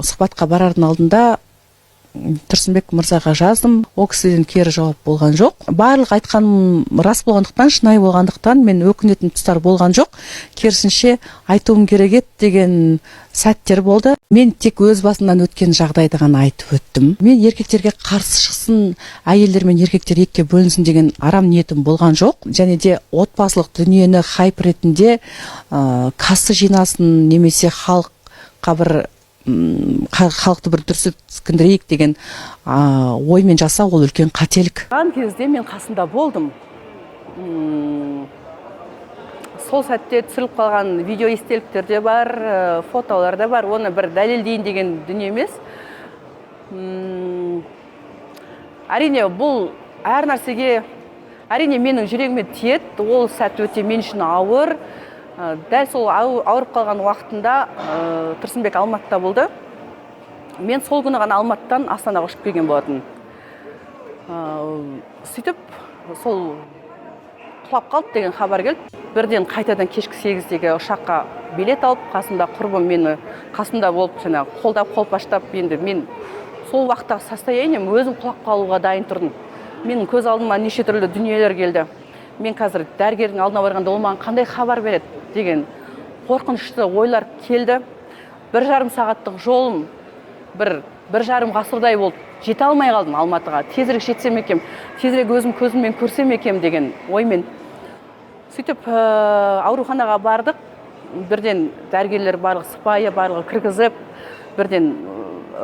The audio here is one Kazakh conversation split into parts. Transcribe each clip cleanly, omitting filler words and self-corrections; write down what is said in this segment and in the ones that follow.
Сұхбатқа барардың алдында Тұрсынбек мырзаға жаздым, ол кісіден кері жауап болған жоқ. Барлық айтқаным рас болғандықтан, шынайы болғандықтан, мен өкінетін тұстар болған жоқ. Керісінше, айтуым керек еді деген сәттер болды. Мен тек өз басымнан өткен жағдайды ғана айтып өттім. Мен еркектерге қарсы шықсын, әйелдер мен еркектер екіге бөлінсін деген арам ниетім болған жоқ. Және де отбасылық дүниені хайп ретінде касса жинасын немесе халыққа бір халықты бір дүрсілткіндірейік деген оймен жасау — ол үлкен қателік. Кезде мен қасында болдым. Сол сәтте түсіріліп қалған видео естеліктер де бар, фотолар да бар. Оны бір дәлелдейін деген дүние емес. Әрине, бұл әр нәрсеге, әрине, менің жүрегіме тиеді. Ол сәт өте мен үшін ауыр. Дәл сол ауырып қалған уақытында Тұрсынбек Алматыда болды. Мен сол күні ғана Алматыдан Астанаға ұшып келген болатын. Сөйтіп сол құлап қалды деген хабар келді. Бірден қайтадан кешкі 8-дегі ұшаққа билет алып, қасымда құрбым мені қасымда болып, жаңағы қолдап, қолпаштап. Енді мен сол уақыттағы состоянием, өзім құлап қалуға дайын тұрдым. Менің көз алдыма неше түрлі дүниелер келді. Мен қазір дәрігердің алдына барғанда, ол маған қандай хабар береді деген қорқынышты ойлар келді. 1,5 сағаттық жолым бір 1,5 ғасырдай болды. Жете алмай қалдым Алматыға. Тезірек жетсем екен, тезірек өзім көзіммен көрсем екен деген оймен. Сөйтіп ауруханаға бардық. Бірден дәрігерлер барлығы сыпайы, барлығы кіргізіп, бірден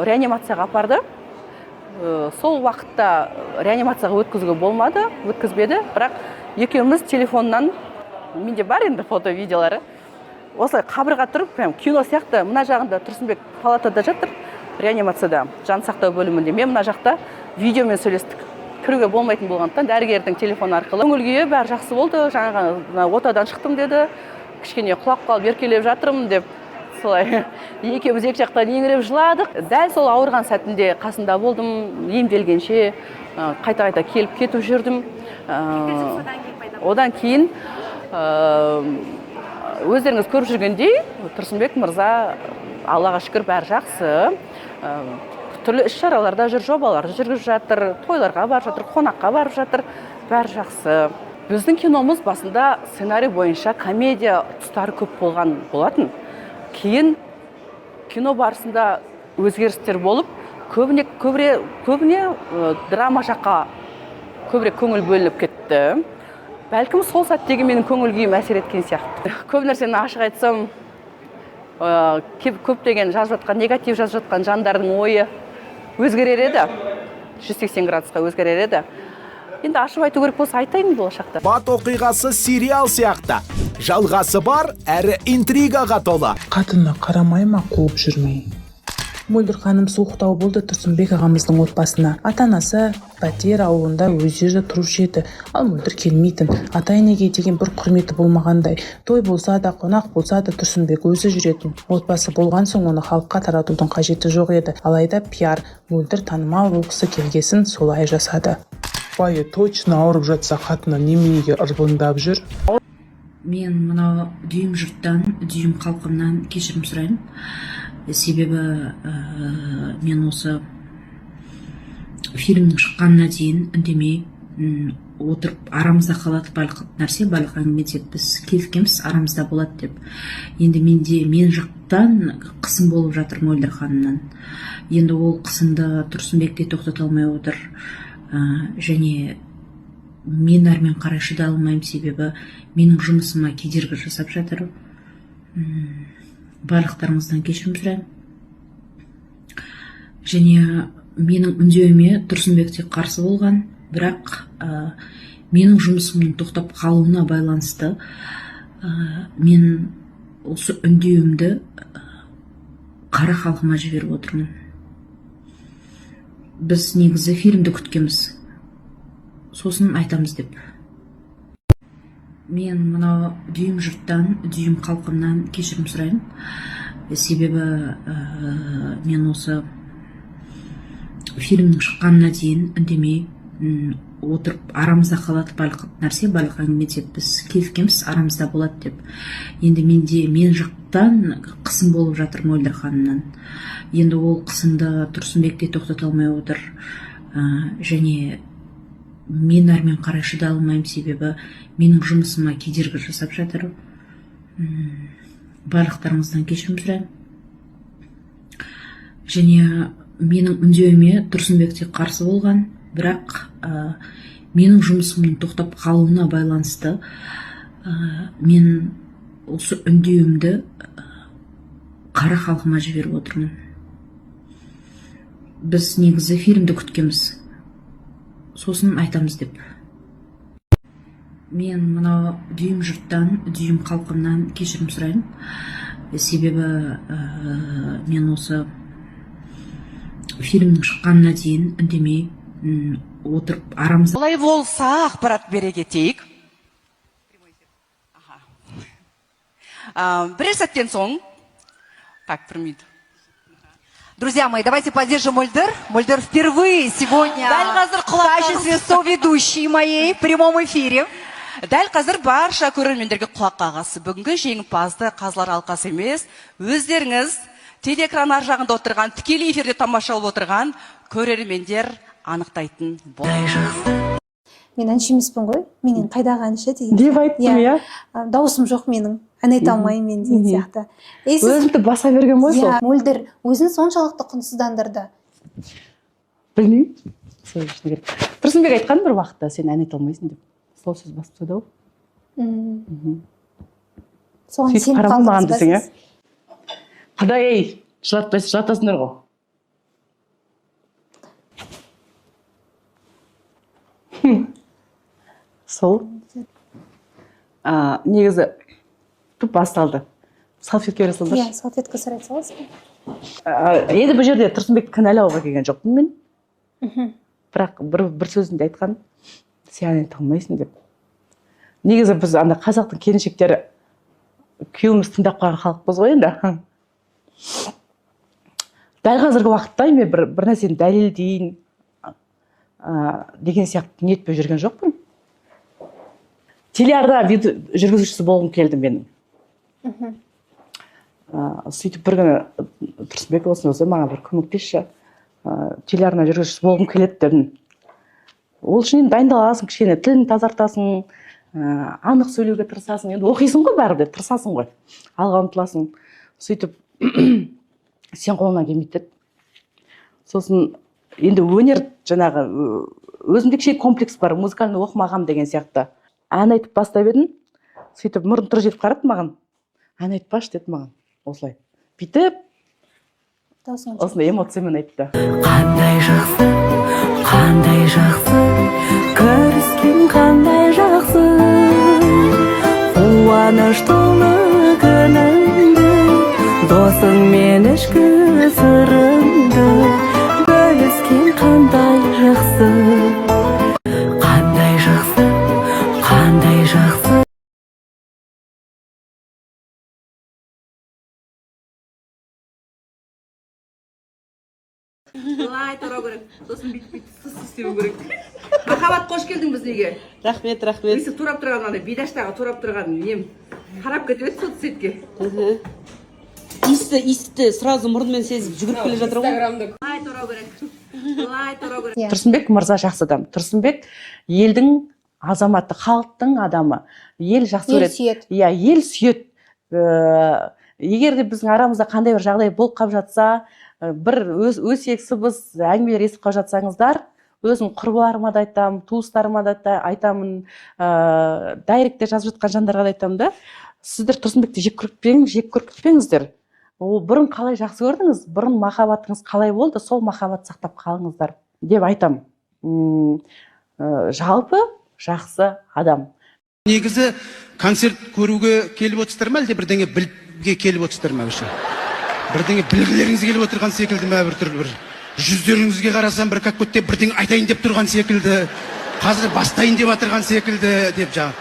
реанимацияға апарды. Сол уақытта реанимацияға өткізуге болмады, өткізбеді. Бірақ екеуміз телефоннан, менде бар енді фото, видеолары, осылай қабырға тұрып, прям кино сияқты. Мына жағында Тұрсынбек палатада жатыр, реанимацияда, жан сақтау бөлімінде, мен мына жақта видеомен сөйлестік. Кіруге болмайтын болғандықтан, дәрігердің телефоны арқылы. Көңіл күйі бәрі жақсы болды. Жаңағы мына отадан шықтым деді, кішкене құлап қалып, еркелеп жатырмын деп. Солай екеуміз екі жақтан еңіреп жыладық. Дәл сол ауырған сәтінде қасында болдым. Емделгенше қайта қайта келіп кетіп жүрдім. Одан кейін өздеріңіз көріп жүргендей, Тұрсынбек мырза, Аллаға шүкір, бәрі жақсы. Түрлі іс шараларда жүр, жобаларды жүргізіп жатыр, тойларға барып жатыр, қонаққа барып жатыр, бәрі жақсы. Біздің киномыз басында сценарий бойынша комедия тұстары көп болған болатын. Кейін кино барысында өзгерістер болып, көбіне көбіре көбіне драма жаққа көбірек көңіл бөлініп кетті. Бәлкім, сол сәттегі менің көңіл күйім әсер еткен сияқты. Көп нәрсені ашық айтсам, көптеген жазып жатқан, негатив жазып жатқан жандардың ойы өзгерер еді, 180 градусқа өзгерер еді. Енді ашып айту керек болса, айтайын болашақта. Бат оқиғасы сериал сияқты. Жалғасы бар, әрі интригаға толы. Қатыны қарамай ма қуып жүрмей? Мөлдір ханым суықтау болды Тұрсынбек ағамыздың отбасына. Ата анасы пәтер ауылында өздері тұрушы еді, ал Мөлдір келмейтін. ата енеге деген бір құрметі болмағандай. Той болса да, қонақ болса да, Тұрсынбек өзі жүретін. Отбасы болған соң, оны халыққа таратудың қажеті жоқ еді. Алайда пиар, Мөлдір танымал болғысы келгесін, солай жасады. Байы точно ауырып жатса, қатыны неменеге ырбыңдап жүр? Мен мынау дүйім жұрттан, дүйім халқымнан кешірім сұраймын. Себебі мен осы фильмнің шыққанына дейін үндемей отырып, арамызда қалады барлық нәрсе, барлық әңгіме деп біз келіскенбіз, арамызда болады деп. Енді менде, мен жақтан қысым болып жатыр Мөлдір ханымнан. Енді ол қысымды Тұрсынбек те тоқтата алмай отыр. Және мен әрмен қарай шыдай алмаймын, себебі менің жұмысыма кедергі жасап жатыр. Барлықтарыңыздан кешірім сұраймын. Және менің үндеуіме Тұрсынбек те қарсы болған, бірақ менің жұмысымның тоқтап қалуына байланысты мен осы үндеуімді қара халқыма жіберіп отырмын. Біз негізі фильмді күткенбіз, сосын айтамыз деп. Мен мынау дүйім жұрттан, дүйім халқымнан кешірім сұраймын. Себебі мен осы фильмнің шыққанына дейін үндемей отырып арамызда қалады барлық нәрсе, барлық әңгіме деп біз келіскенбіз, арамызда болады деп. Енді менде, мен жақтан қысым болып жатыр Мөлдір ханымнан. Енді ол қысымды Тұрсынбек те тоқтата алмай отыр. Және мен әрмен қарай шыдай алмаймын, себебі менің жұмысыма кедергі жасап жатыр. Барлықтарыңыздан кешірім сұраймын. Және менің үндеуіме Тұрсынбек те қарсы болған, бірақ менің жұмысымның тоқтап қалуына байланысты мен осы үндеуімді қара халқыма жіберіп отырмын. Біз негізі фильмді күткенбіз, сосын айтамыз деп. Мен мынау дүйім жұрттан, дүйім халқымнан кешірім сұраймын, себебі мен осы фильмнің шыққанына дейін үндемей отырып арамызда Олай болса, ақпарат бере кетейік. Аха. Бірер сәттен соң, так, бір минут. Друзья мои, давайте поддержим Мөлдір. Мөлдір впервые сегодня Дәл қазір в качестве соведущей моей в прямом эфире. Дәл қазір барша көрермендерге құлақ қағысы. Бүгінгі жеңімпазды қазылар алқасы емес, өздеріңіз, телеэкран ар жағында отырған, тікелей эфирде тамашалап отырған көрермендер анықтайтын болады. Мен әнші емеспін ғой, менен қайдағы әнші деген Деп айттым, иә. Дауысым жоқ менің, ән айта алмаймын мен деген сияқты. И сіз Өзімді баса берген ғой сол. Иә, Мөлдір өзін соншалықты құнсыздандырды. Білмеймін, сол шыны керек. Тұрсынбек айтқан бір уақытта, сен ән айта алмайсың деп. Сол сөз басып тастады ау. Соған Сөйтіп сеніп қарама маған қалдыңыз ба десең, иә? сіз? Құдай ей, жылатпайсыз, жылатасыңдар ғой. Сол негізі түп басталды. Салфетка бере салыңдаршы. Иә, салфетка сұрай саласыз ба? Енді бұл жерде Тұрсынбекті кінәлауға келген жоқпын мен. Бірақ бір сөзінде айтқан, сен ән айта алмайсың деп. Негізі біз анда қазақтың келіншектері күйеуіміз тыңдап қалған халықпыз ғой енді. Дәл қазіргі уақытта мен бір нәрсені дәлелдейін деген сияқты ниетпен жүрген жоқпын. Телеарна жүргізушісі болғым келді менің. Сөйтіп бір күні Тұрсынбек, осындай осындай, маған бір көмектесші, телеарна жүргізушісі болғым келеді дедім. Ол үшін енді дайындаласың, кішкене тілін тазартасың, анық сөйлеуге тырысасың. Енді оқисың ғой, бәрібір де тырысасың ғой, алға ұмтыласың. Сөйтіп сен қолыңнан келмейді деді. Сосын енді өнер жаңағы, өзімде кішкене комплекс бар, музыкальный оқымағанмын деген сияқты. Ән айтып бастап едім, сөйтіп мұрын тұр жетіп қарады маған, ән айтпашы деді маған. Осылай бүйтіп Даусың. осындай эмоциямен айтты. Қандай жақсы, қандай жақсы, көріскен қандай жақсы, қуаныш толы күніңді, досыңмен ішкі сырыңды бөліскен қандай жақсы, қандай жақсы, қандай жақсы. Былай турау керек, сосын бүйтіп бүйтіп сыз істеу керек. Махаббат, қош келдің біздің үйге. Рахмет, рахмет. Өйстіп турап тұрған, андай бидаштағы турап тұрған нем қарап кетіп еді соцсетке. Иісті сразу мұрнымен сезіп жүгіріп келе жатыр ғой. Былай турау керек, былай турау керек. Иә. Тұрсынбек мырза жақсы адам. Тұрсынбек елдің азаматы, халықтың адамы. Ел жақсы Ел көреді. сүйеді. Иә, ел сүйеді. Егер де біздің арамызда қандай бір жағдай болып қалып жатса, бір өз өсек сыбыс әңгімелер естіп қалып жатсаңыздар, өзім құрбыларыма да айтамын, туыстарыма да айтамын, директте жазып жатқан жандарға да айтамын да: сіздер Тұрсынбекті жек көріп, жек көріп кетпеңіздер. Ол бұрын қалай жақсы көрдіңіз, бұрын махаббатыңыз қалай болды, сол махаббатты сақтап қалыңыздар деп айтамын. Жалпы жақсы адам. Негізі концерт көруге келіп отырсыздар ма, әлде бірдеңе білуге келіп отырсыздар ма? Вообще бірдеңе білгілеріңіз келіп отырған секілді ме? Біртүрлі бір жүздеріңізге қарасам, бір как будто бірдеңе айтайын деп тұрған секілді, қазір бастайын деп жатырған секілді деп. Жаңа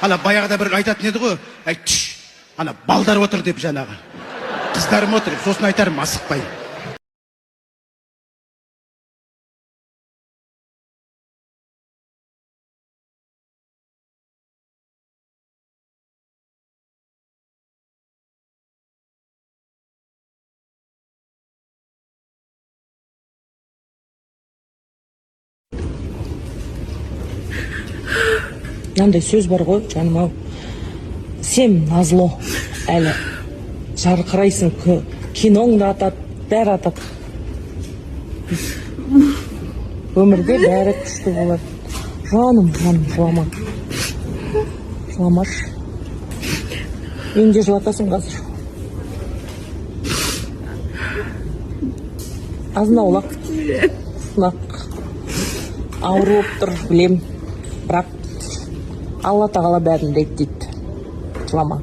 ана баяғыда бір айтатын еді ғой, әй, түш, ана балдар отыр деп, жаңағы қыздарым отыр, сосын айтарым, асықпай. Мынандай сөз бар ғой, жаным ау, сен назло әлі жарқырайсың, киноң да атады, бәрі атады, өмірде бәрі күшті болады. Жаным, жаным, жылама, жыламашы, мені де жылатасың қазір. Азын аулақ сынақ, ауыр болып тұр, білем, бірақ Алла тағала бәрін реттейді. Жылама.